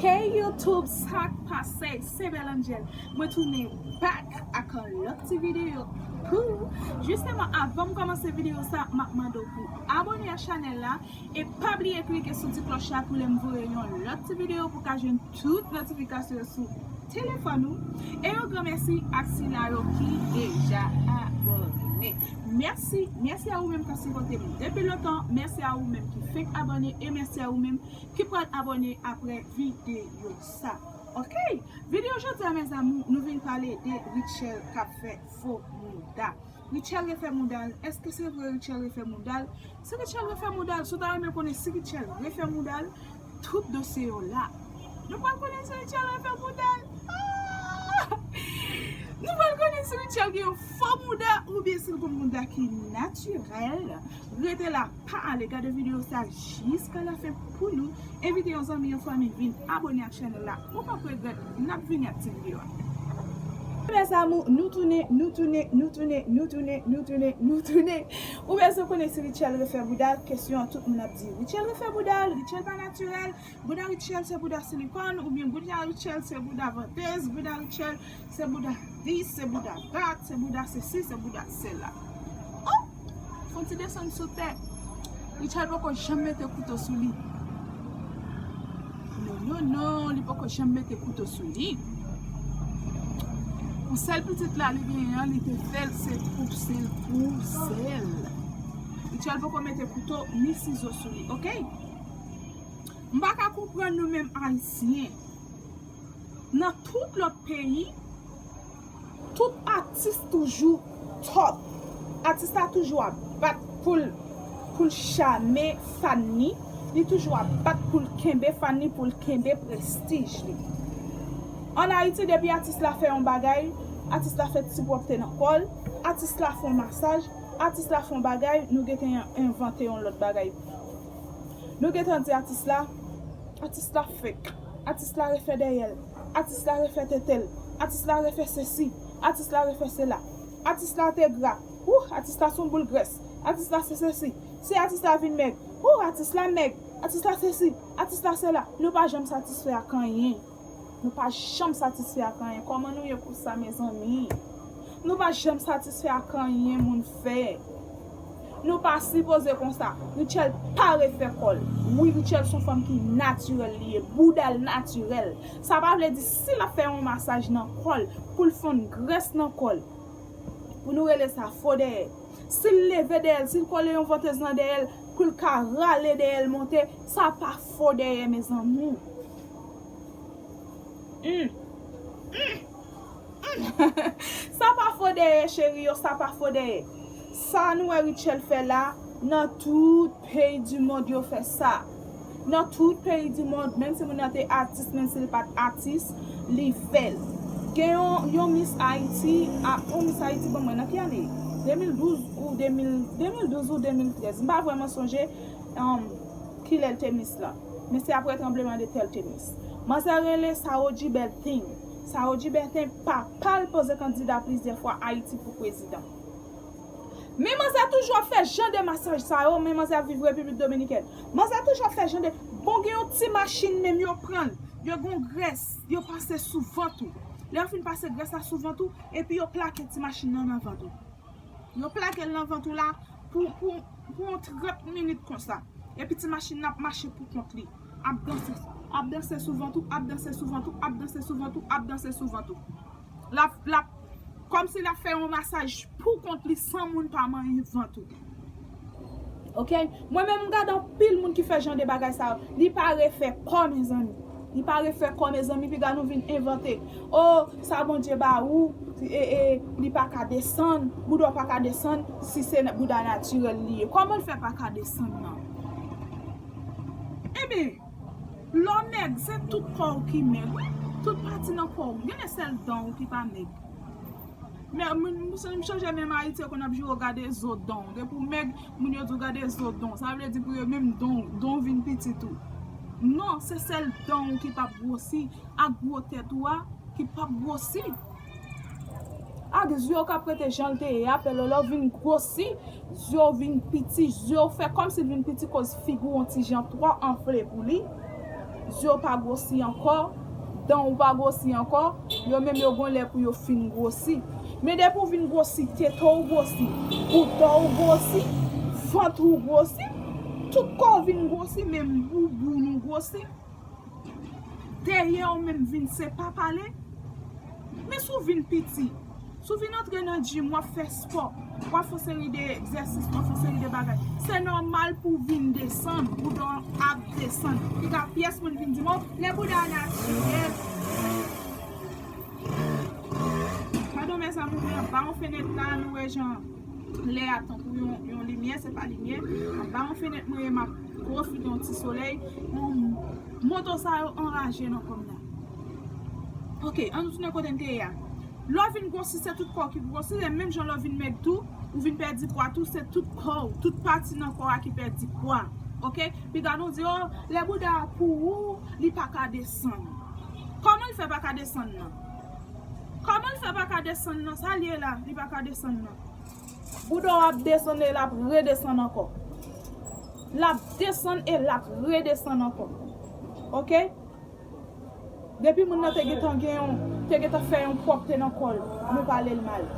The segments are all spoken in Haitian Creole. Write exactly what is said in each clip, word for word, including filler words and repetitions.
Hey YouTube, sa k pase? Se Bel Angel. Mwen tounen back ak yon lòt ti videyo pou ou. Jisteman, avan m kòmanse videyo sa, m ap mande w pou abòne a chanèl la. E pa bliye klike sou ti klòch la pou lè m voye yon lòt ti videyo pou ka jwenn tout notifikasyon yo sou telefòn ou. E yon gran mèsi ak sila yo ki deja abòne. Mèsi, mèsi a ou menm k ap sipòte m depi lontan. Mèsi a ou menm ki fenk abòne. E mèsi a ou menm ki pral abòne apre videyo sa. Ok? Videyo jodi a, mes amours, nou vin pale de Rutshelle k ap fè fo mouda. Rutshelle refè mouda l. Èske se vre Rutshelle refè mouda l? Si Rutshelle refè mouda l, si w ta renmen konnen si Rutshelle refè mouda l, tout dosye yo la. Nou pral konnen si Rutshelle refè mouda l. Ah! Nou pral konnen si Rutshelle gen yon fo mouda oubyen si l gen yon mouda ki natirèl. Rete la, pa ale, gade videyo sa jiska lafen pou nou. Envite yon zanmi, yon fanmi vin abòne ak chanèl la. Ou p ap regrèt, n ap vini ak ti videyo a. Mes amours, nou tounen, nou tounen, nou tounen, nou tounen, nou tounen, nou tounen. Ou bezwen konnen si Rutshelle refè bouda l, kesyon an tout moun ap di. Rutshelle refè bouda l, Rutshelle pa natirèl, bouda Rutshelle se bouda silikòn, oubyen bouda Rutshelle se bouda vantez, bouda Rutshelle se bouda dis, se bouda dat, se bouda sesi, se bouda sela. Oh! Fè yon ti desann sou tè. Rutshelle poko janm mete kouto sou li. Non, non, non, li poko janm mete kouto sou li. Pou sèl pitit la li genyen an, li te fè l, se pou sèl, pou sèl. Rutshelle poko mete kouto ni sizo sou li, ok? M pa ka konprann nou menm Ayisyen. Nan tout lòt peyi, tout atis toujou top. Atis la toujou ap bat pou l, pou l chame fan ni. Li toujou ap bat pou l kenbe fan ni, pou l kenbe prestij li. Ann Ayiti, depi atis la fè yon bagay, atis la fè ti pwòpte nan kò l, atis la fè yon masaj, atis la fè yon bagay, nou gentan envante yon lòt bagay. Nou gentan di atis la, atis la fake, atis la refè dèyè l, atis la refè tete l, atis la refè sesi, atis la refè sela, atis la te gra, wouh, atis la se yon boul grès, atis la se sesi, si atis la vin mèg, wouh, atis la mèg, atis la sesi, atis la sela. Nou pa janm satisfè ak anyen. Nou pa janm satisfè ak anyen. Kòman nou ye konsa, mezanmi? Nou pa janm satisfè ak anyen moun fè. Nou pa sipoze konsa. Rutshelle pa refè kò l. Wi, Rutshelle se yon fanm ki natirèl li ye. Bouda l natirèl. Sa pa vle di si l ap fè yon masaj nan kò l, pou l fonn grès nan kò l, pou nou rele sa fo dèyè. Si l leve dèyè l, si l kole yon vantez nan dèyè l, pou l ka rale dèyè l monte, sa pa fo dèyè, mezanmi. Hmm. Hmm. Hmm. Sa pa fo dèyè, cheri yo, sa pa fo dèyè. Sa nou wè Rutshelle fè la, nan tout peyi di mond yo fè sa. Nan tout peyi di mond, menm si moun nan te atis, menm si l pa t atis, li fè l. Gen yon, yon Miss Haiti, a, yon Miss Haiti, ban mwen, nan ki ane? De mil douz ou de mil, de mil douz ou de mil trèz, m pa vrèman sonje, um, kilè l te Miss la. Men se apre tranbleman de tè l te Miss. Manzè rele Saoji Beltin. Saoji Beltin, papa l poze kandida plizyè fwa Ayiti pou prezidan. Men manzè toujou ap fè jan de masaj sa yo, men manzè ap viv Repiblik Dominikèn. Manzè toujou ap fè jan de, bon, gen yon ti machin menm yo pran l, yo gon grès, yo pase sou vant ou. Lè yo fin pase grès la sou vant ou, epi yo plake ti machin nan nan vant ou. Yo plake l nan vant ou la pou, pou, pou yon trant minit konsa. Epi ti machin nan ap mache pou kont li. Ap danse, ap danse sou vant ou, ap danse sou vant ou, ap danse sou vant ou, ap danse sou vant ou. L ap, l ap, kòmsi l ap fè yon masaj pou kont li san moun pa manyen vant ou. Ok? Mwen menm, m gade anpil moun ki fè jan de bagay sa yo. Li pa refè kò, mezanmi. Li pa refè kò, mezanmi, piga nou vin envante. Oh, sa Bondye ba ou, e, e, li pa ka desann, bouda w pa ka desann, si se na-, bouda natirèl li ye. Kòman l fè pa ka desann nan? Ebyen, lè w mèg, se tout kò w ki mèg, wi. Tout pati nan kò w. Genlè sèl dan w ki pa mèg. Men, m, m, m chanje menm Ayiti yo konn ap jere w gade zo dan w. Depi w mèg, moun yo di w gade zo dan w. Sa vle di pou yo menm dan w, dan w vin piti tou. Non, se sèl dan w ki p ap gwosi ak gwo tèt ou a ki p ap gwosi. Ak zye w k ap rete jan l te ye a, pè lòlò vin gwosi, zye w vin piti, zye w fè kòmsi l vin piti koz figi w yon ti jan twò anfle pou li. zye w pa gwosi ankò, dan w pa gwosi ankò, yo menm yo gon lè pou yo fin gwosi. Men depi w vin gwosi, tete w gwosi, bouda w gwosi, vant ou gwosi, tout kò w vin gwosi, menm bouboun ou gwosi. Dèyè w menm vin se pa pale. Men si w vin piti, si w vin antre nan gym, w ap fè spò, w ap fè yon seri de egzèsis, w ap fè yon seri de bagay, se nòmal pou w vin desann, bouda w ap desann. Piga pyès moun vin di m, o, lè bouda a natirèl. Padon, mezanmi, men anba yon fenèt la, nou wè jan lè a tankou yon, yon limyè, se pa limyè. Anba yon fenèt mwen ye, m ap pwofite yon ti solèy. Yon moto sa yo anraje nan kò m nan. Ok, ann tounen kote m te ye a. Lè w vin gwosi, se tout kò w ki pou gwosi, se menm jan lè w vin mèg tou, ou vin pèdi pwa tou, se tout kò w, tout pati nan kò a ki pèdi pwa. Ok? Piga nou di, o, lè bouda a pou ou, li pa ka desann. Kòman l fè pa ka desann nan? Kòman l fè pa ka desann nan? Sa l ye la, li pa ka desann nan. Bouda w ap desann e l ap redesann ankò. L ap desann e l ap redesann ankò. Ok? Depi moun nan te gentan gen yon, te gentan fè yon pwòpte nan kò l, nou pale l mal.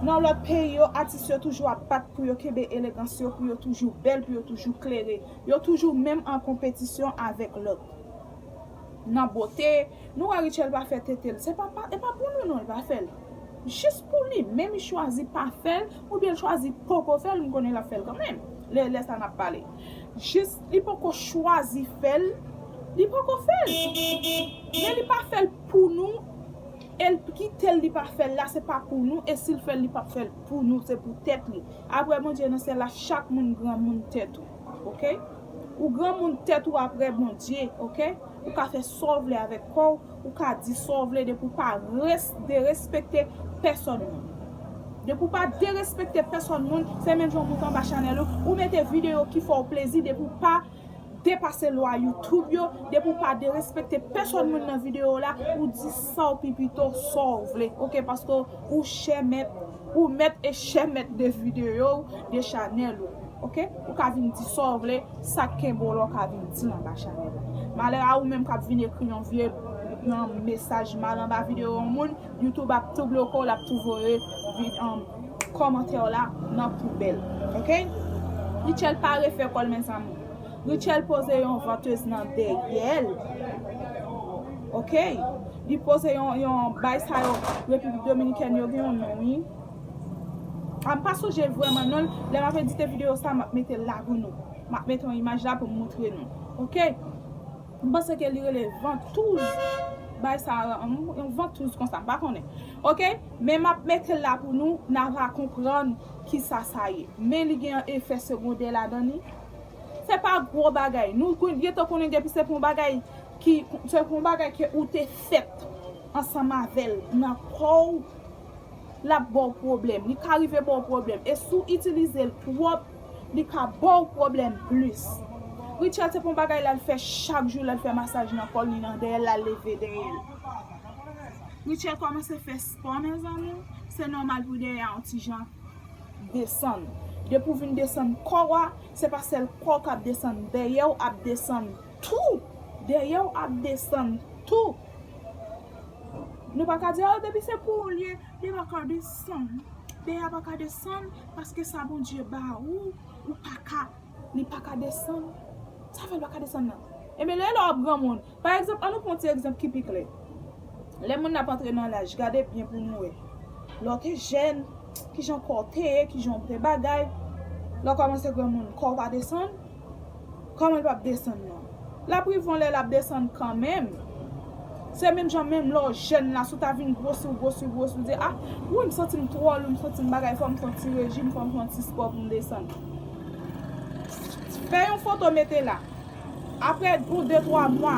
Nan lòt peyi yo, atis yo toujou ap bat pou yo kenbe elegans yo, pou yo toujou bèl, pou yo toujou klere. Yo toujou menm an konpetisyon avèk lòt. Nan bote, nou wè Rutshelle pa fè tete l. Se pa, pa, e pa pou nou non, l pa fè l. Jis pou li menm, li chwazi pa fè l, oubyen l chwazi poko fè l, m konnen l ap fè l kanmenm. Lè, lè sa n ap pale. Jis li poko chwazi fè l, li poko fè l. Men li pa fè l pou nou, e l kite l, li pa fè l la, se pa pou nou, e si l fè l, li p ap fè l pou nou, se pou tèt li. Apre Bondye nan syèl la, chak moun granmoun tèt ou. Ok? Ou granmoun tèt ou apre Bondye, ok? Ou ka fè sa w vle avèk kò w, ou ka di sa w vle depi w pa res-, derespekte pèsòn moun. Depi w pa derespekte pèsòn moun, se menm jan w moute anba chanèl ou, ou mete videyo ki fè w plezi, depi w pa depase lwa YouTube yo, depi w pa derespekte pèsòn moun nan videyo w la, ou di sa w pi pito, sa w vle, ok? Paske ou chè mèt, ou mèt e chè mèt de videyo w, de chanèl ou. Ok? Ou ka vin di sa w vle, sa k kenbe w la, ou ka vin di l anba chanèl la. Malè a ou menm k ap vin ekri yon vye, yon mesaj mal anba videyo yon moun, YouTube ap tou bloke w, l ap tou voye vid-, um, kòmantè w la nan poubèl. Ok? Rutshelle pa refè kò l, mezanmi. Rutshelle poze yon vantez nan dèyè l. Ok? Li poze yon, yon bay sa yo, Repiblik Dominikèn yo gen yon non, wi. A, m pa sonje vrèman non l. Lè m ap edite videyo sa, m ap mete l la pou nou. M ap mete yon imaj la pou m montre nou. Ok? M panse ke li rele vantouz. Bay sa, yon, yon vantouz konsa, m pa konnen. Ok? Men m ap mete l la pou nou, n a va konprann kisa sa ye. Men li gen efè segondè ladan li. Se pa gwo bagay. Nou kon-, gentan konnen depi se pou yon bagay ki, se pou yon bagay ke ou te fèt ansanm avè l nan kò w, l ap ba w pwoblèm. Li ka rive ba w pwoblèm. E si w itilize l twòp, li ka ba w pwoblèm plis. Rutshelle se pou yon bagay l al fè chak jou, l al fè masaj nan kò l, li nan dèyè l, l al leve dèyè l. Rutshelle kòmanse fè spò, mezanmi. Se nòmal pou dèyè a yon ti jan desann. Depi w vin desann kò w a, se pa sèl kò w k ap desann, dèyè w ap desann tou. Dèyè w ap desann tou. Nou pa ka di, o, depi se pou ou l ye, li pa ka desann. Dèyè a pa ka desann, paske sa Bondye ba ou, ou pa ka, li pa ka desann. Sa fè l pa ka desann nan? Ebyen, lè, lè w ap granmoun, pa egzanp, ann nou pran yon ti egzanp ki pi klè. Lè moun nan ap antre nan laj, gade byen pou nou wè. Lè w te jèn, kijan kò w te ye, kijan w te bagay. Lè w kòmanse granmoun, kò w pa desann. Kòman l p ap desann nan? L ap rive yon lè l ap desann kanmenm. Se menm jan menm lè w jèn la, si w ta vin gwosi, w gwosi, w gwosi, w di, a, wi, m santi m twò lou, m santi m bagay, fò m fè yon ti rejim, fò m fè yon ti spò pou m desann. Fè yon foto, mete la. Apre yon de, twa mwa,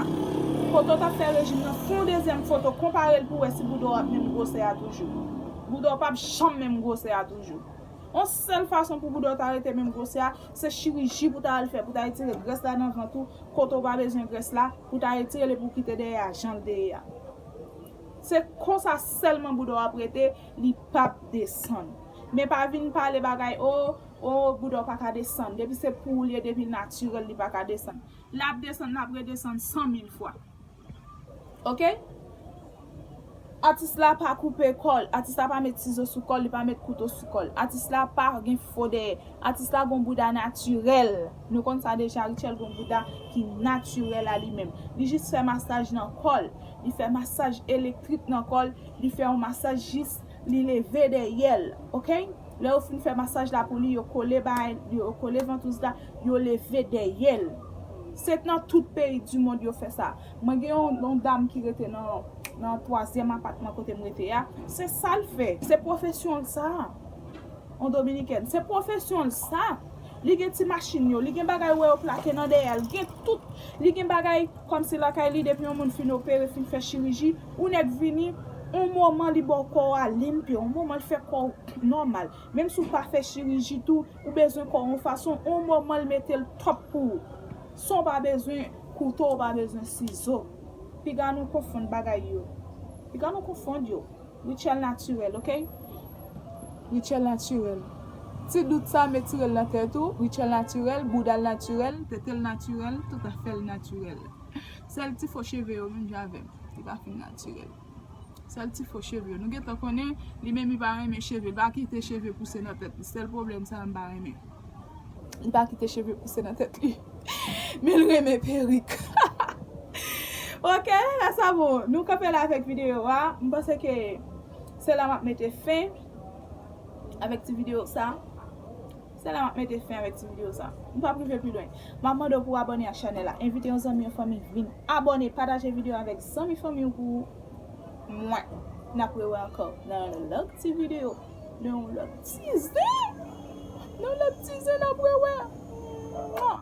kote w t ap fè rejim nan, fè yon dezyèm foto, konpare l pou w wè si bouda w ap menm gwosè a toujou. Bouda w p ap janm menm gwosè a toujou. Yon sèl fason pou bouda w ta rete menm gwosè a, se chiriji pou w ta al fè, pou w ta retire grès la nan vant ou, kote w pa bezwen grès la, pou w ta retire li, pou w kite dèyè a jan l te ye a. Se konsa sèlman bouda w ap rete, li p ap desann. Men pa vin pale bagay, o, o, bouda w pa ka desann. Depi se pou ou l ye, depi l natirèl, li pa ka desann. L ap desann, l ap redesann san mil fwa. Oke? Atis la pa koupe kò l, atis la pa met sizo sou kò l, li pa met kouto sou kò l. Atis la pa gen fo dèyè. Atis la gon bouda natirèl. Nou konn sa deja, Rutshelle gon bouda ki natirèl a li menm. Li jis fè masaj nan kò l, li fè masaj elektrik nan kò l, li fè yon masaj jis li leve dèyè l. Oke? Lè yo fin fè masaj la pou li, yo kole bay, yo kole vantouz la, yo leve dèyè l. Se nan tout peyi di mond yo fè sa. Mwen gen yon, yon dam ki rete nan, nan twazyèm apatman kote m rete a. Se sa l fè. Se pwofesyon l sa. Yon dominikèn. Se pwofesyon l sa. Li gen ti machin yo. Li gen bagay wè yo plake nan dèyè l. Gen tout. Li gen bagay kòmsi lakay li depi yon moun fin opere, fin fè chiriji. Ou nèk vini. Yon moman li ba w kò w a limpyo. Yon moman l fè kò w nòmal. Menm si w pa fè chiriji tou, ou bezwen kò w yon fason, yon moman l mete l top pou ou. San w pa bezwen kouto, w pa bezwen sizo. Piga nou konfonn bagay yo. Piga nou konfonn yo. Rutshelle natirèl, oke? Rutshelle natirèl. Ti dout sa, m retire l nan tèt ou. Rutshelle natirèl, bouda l natirèl, tete l natirèl, tout afè l natirèl. Sèl ti fo cheve yo menm jan avè m. Li pa fin natirèl. Sèl ti fo cheve yo. Nou gentan konnen, li menm li pa renmen cheve. Li pa kite cheve pouse nan tèt li. Sèl pwoblèm sa m pa renmen. Li pa kite cheve pouse nan tèt li. Men l renmen perik. Oke, la sa bon. Nou kanpe la avèk videyo a. M panse ke se la m ap mete fen avèk ti videyo sa. Se la m ap mete fen avèk ti videyo sa. M p ap rive pi lwen. M ap mande w pou w abòne ak chanèl la. Envite yon zanmi, yon fanmi vin abòne. Pataje videyo avèk zanmi, fanmi w pou mwen. N ap rewè ankò nan yon lòt ti videyo. Nan yon lòt ti zen. Nan yon lòt ti zen, n ap rewè. Mwa.